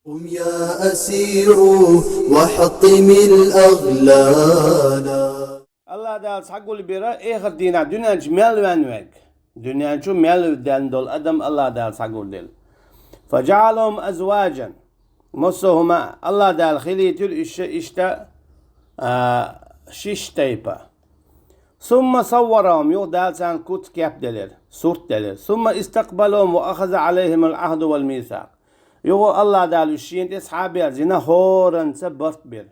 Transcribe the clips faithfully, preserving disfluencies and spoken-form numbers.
قم يا أسير وحطم الأغلال. Аллах Дала схьагулбира эхарт дийнахь дуьнен чу мел ваьнна верг. Дуьнен чу мел ваьнна долу адам Аллах Дала схьагулделла. فجعلهم أزواجا. Массо а хӀума Аллах Дала хилийтира уьш иштта, а, шиш тайпа. ثم صورهم, юха Дала царна куц кеп делира, сурт делира. ثم استقبلهم وأخذ عليهم العهد والميثاق. Юха Аллах Дала уьш шена тӀе схьа а берзина, хӀоранца барт бира.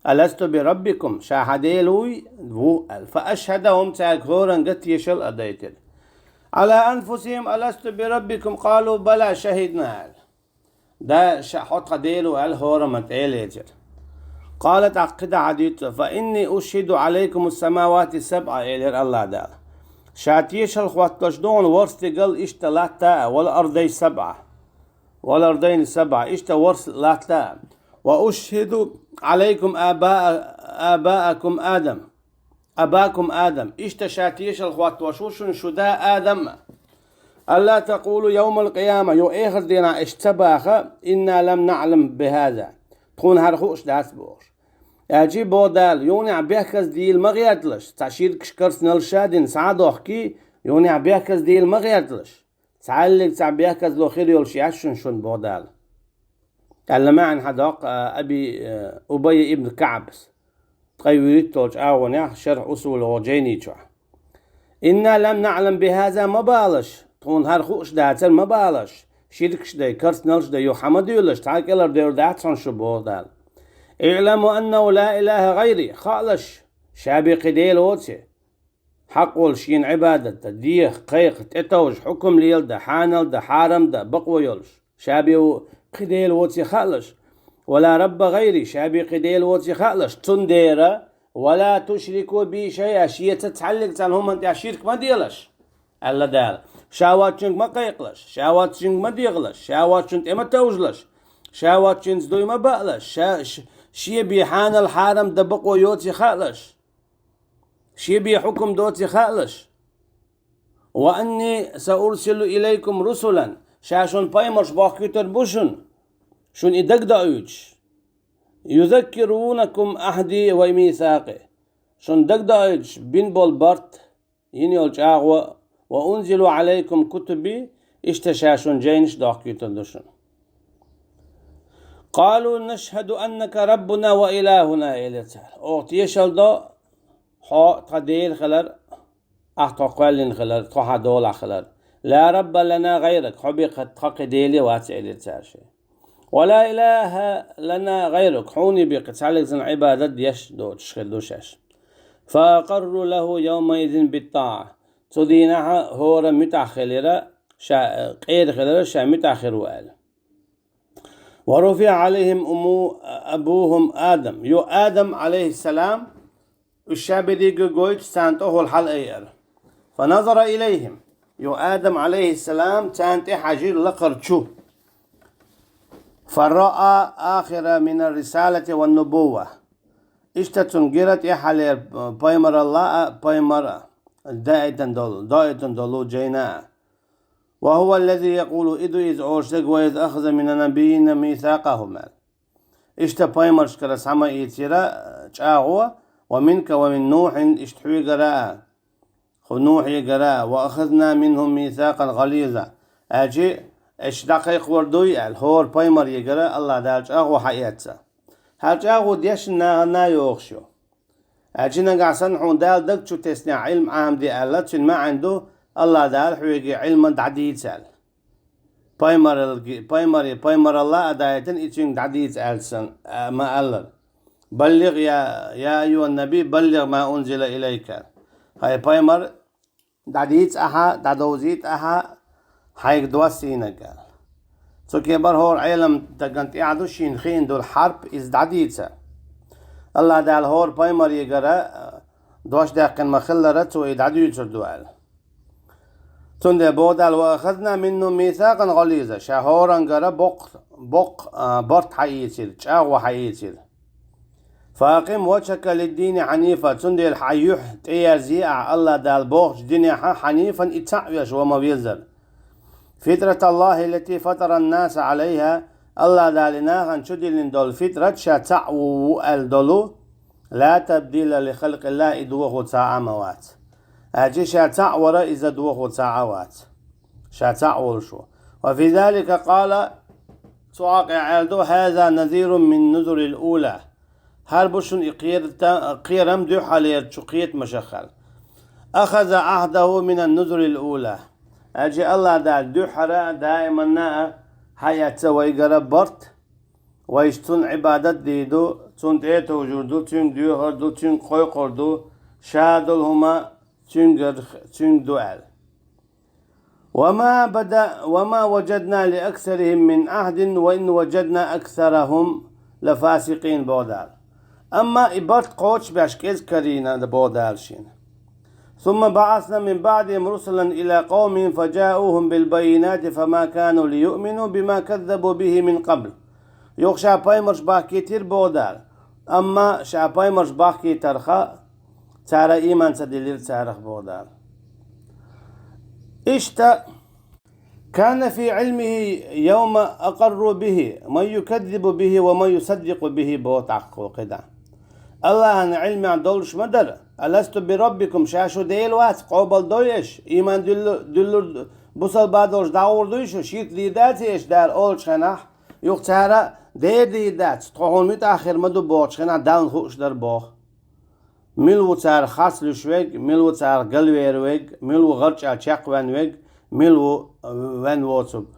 ألست بربكم, ша хьан Дела вуй? Ву, аьлла. فأشهدهم, цаьрга хӀоранга тешал а дайтира. على أنفسهم ألست بربكم قالوا بلى شهدنا, аьлла. Да, ша хьо тхан Дела ву, аьлла, хӀораммо тӀе а лецира. قال, тӀаккха кхидӀа хьадуьйцу: فإني أشهد عليكم السماوات السبع, элира Аллах Дала. Ша тешал хӀоттош ду хьуна ворхӀ стигал иштта латта а, والأرضين السبع, والأرضين السبع, иштта ворхӀ латта а. وأشهد عليكم آباء، آباءكم آدم. أباكم آدم. Иштта ша тешал хӀоттош ву шуна шун да Адам а. ألا تقولوا يوم القيامة, юха эхарт дийнахь аша ца баха: إنا لم نعلم بهذا, тхуна хӀара хууш дац бохуш. Аьлча а боху Дала, юханехь бехказа дийла ма гӀерталаш, цхьа ширкаш, керстаналлаш а дина схьа а дохкий, юханехь бехказа дийла ма гӀерталаш. Цхьаьллиг цхьа бехказло хир йолуш яц шуна шуна, боху Дала. Аьлла маьӀна хьадоккху, а, Аби, а, Убай ибн КаӀбас ткъе вуьрхӀитталгӀачу агӀонехь, Шархь Усул гӀо жайни чохь. إنا لم نعلم بهذا, ма балаш, тхуна хӀара хууш дацара, ма балаш, ширкаш дай, керстаналлаш дай юха хьа ма доьлаш, цхьа а кӀелхьардевр дац хьуна шу, боху Дала. اعلموا أنه لا إله غيري, хаалаш, ша бен кхин Дела воций. Хьакъ волуш шена Ӏибадат дан, деха, кхайкха, тӀетовжа, хьукам леладан, хьанал дан, хьарам дан бакъо йолуш, ша бен ву кхин Дела воций хаалаш. ولا رب غيري, ша бен кхин Дела воций хаалаш. Цундела, ولا تشركوا بي شيئا, шеца цхьаьллиг цхьана хӀуманна тӀехь ширк ма делаш, аьлла Дала. Ша воцчуьнга ма кхайкхалаш, ша воцчуьнга ма дехалаш, ша воцчунна тӀе ма товжалаш, ша воцчуьнца дуй ма баалаш, ша, ш-, шен бен хьанал, хьарам дан бакъо йоций хаалаш. Шен бен хьукам доций хаалаш. وأني سأرسل إليكم رسلا, ша шуна пайхамарш бохкуьйтур бу шуна, шуна и дагадоуьйтуш. يذكرونكم عهدي وميثاقي, шуна дагадоуьйтуш бина болу барт, йина йолу чӀагӀо, وأنزل عليكم كتبي, иштта ша шуна жайнаш дохкуьйтур ду шуна. قالوا نشهد أنك ربنا وإلهنا, элира цара. Оха тешал до, хьо тхан Дела хилар, ахь тхо кхоьллина хилар, тхо хьан долахь хилар. لا رب لنا غيرك, хьо бен кхин тхан кхин Дела вац, элира цара шен. ولا إله لنا غيرك, хьуна бен кхин цхьаьллиг цхьана Ӏибадат деш доцуш хир ду шаьш. فأقروا له يومئذ بالطاعة. Цу дийнахьа хӀора муьтӀахь хилира, ша, къера хилира, ша муьтӀахь хир ву аьлла. ورفع عليهم أمو-، أبوهم آدم. Юха Адам, Ӏалайхиссалам, уьш ша берриге гойтуш, царна тӀехула хьалаайара. فنظر إليهم. Юха Адам, Ӏалайхиссалам, царна тӀе хьаьжира лакхара чу. فرأى آخر من الرسالة والنبوة. Иштта цунна гира тӀехьалера пайхамаралла а, пайхамар а даийтина долу, даийтина долу жайна а. وهو الذي يقول, и ду иза олуш дерг: وإذ أخذ من النبيين ميثاقهم, аьлла. Иштта пайхамаршкара схьа ма ийцира, э, чӀагӀо, ومنك ومن نوح, иштта хьоьгара а, хӀу Нухьегара а, وأخذنا منهم ميثاقا غليظا. Аьлча, аша дӀакхайкхор дуй аьлла, хӀора пайхамарегара Аллах Дала чӀагӀо хьаэцна. ХӀара чӀагӀо дешна нахана а йогӀуш ю. Аьлча нагахь санна хьуна Дала даг чу теснехь Ӏилма Ӏамаде аьлла, цуьнан маьӀна ду, Аллах Дала хьоьга Ӏилма дӀадийца аьлла. Пайхамаралги-, пайхамаре пайхамаралла а даийтина, и цуьнга дӀадийца аьлла сан, а, ма аллара. بلغ يا، يا أيها النبي بلغ ما أنزل إليك. ХӀай пайхамар, дӀадийца ахьа, дӀадовзийта ахьа хьайга доссийнарг аьлла. Цу кепара хӀора Ӏелам дагана тӀехь ду шена хиъна долу хьарп, иза дӀадийца. Аллах Дала хӀора пайхамарегара, а, дош даьккхина ма-хиллара, цо и дӀадуьйцур ду аьлла. Цундела боху Дала: وأخذنا منهم ميثاقا غليظا, ша хӀорангара боккха, боккха, а, барт хьаийцира, чӀагӀо хьаийцира. فأقم وجهك للدين حنيفا, цундела хьан юьхь тӀеерзе ахьа Аллах Дала бохучу динехьа, حنيفا, и цхьаъ веш ван ма везара. فطرة الله التي فطر الناس عليها, Аллахь Дала нахана чу диллина долу фитрат ша цхьаъ ву аьлла долу, ла табдила ли халкъиллахь, и дохо цхьа а ма вац. Аьлча ша цхьаъ вара иза дохо цхьа а вац. Ша цхьаъ волуш ву. Ва фи залика къала, цу хьакъехь аьлла ду, хьаза назирун мин нузурил ула. ХӀара бу шуна и кхета-, кхерам дуьххьарлерчу кхетамашах аьлла. Ахаза ахьдаху минан нузурил ула. Аьлча Аллахь Дала дуьххьара а, даиманна а хьаэцна вайгара барт, вайша цунна Ӏибадат дийр ду, цунна тӀе а товжур ду, цуьнга доьхур ду, цуьнга кхойкхур ду, ша долу хӀума цуьнгара, цуьнга ду аьлла. Ва ма бада-, ва ма важадна ли аксарихим мин ахьдин, ва ин важадна аксарахум ла фасикъин, боху Дала. Амма и барт кхочушбеш кӀезиг карийна, боху Дала шена. Сумма баъасна мин баъдихим русулан ила къавмихим фажаухум бил баййинати фама кану лиюъмину бима каззабу бихи мин къабл. Юха ша пайхамарш бахкийтира, боху Дала. Амма ша пайхамарш бахкийтарха, цара ийман ца диллира царах, боху Дала. Иштта, кана фи Ӏилмихи явма акъарру бихи ман юказзибу бихи ва ман юсаддикъу бихи, боху тӀаккха кхидӀа. Аллахьан Ӏилмехь долуш ма дара: «Аласту би раббикум», ша шу Дела вац, къобалдой аша, ийман дуьллу-, дуьллур, бусалба долуш дӀагӀур дуй шу, ширк дийр дац аша Дала олучу хенахь? Юха цара дера дийр дац, тхо хьуна муьтӀахь хир ма ду бохучу хенахь Далла хууш дара боху. Мила ву царах харц луьйш верг, мила ву царах галвер верг, мила ву гӀарчӀа чекхвен верг, мила ву вен воцург?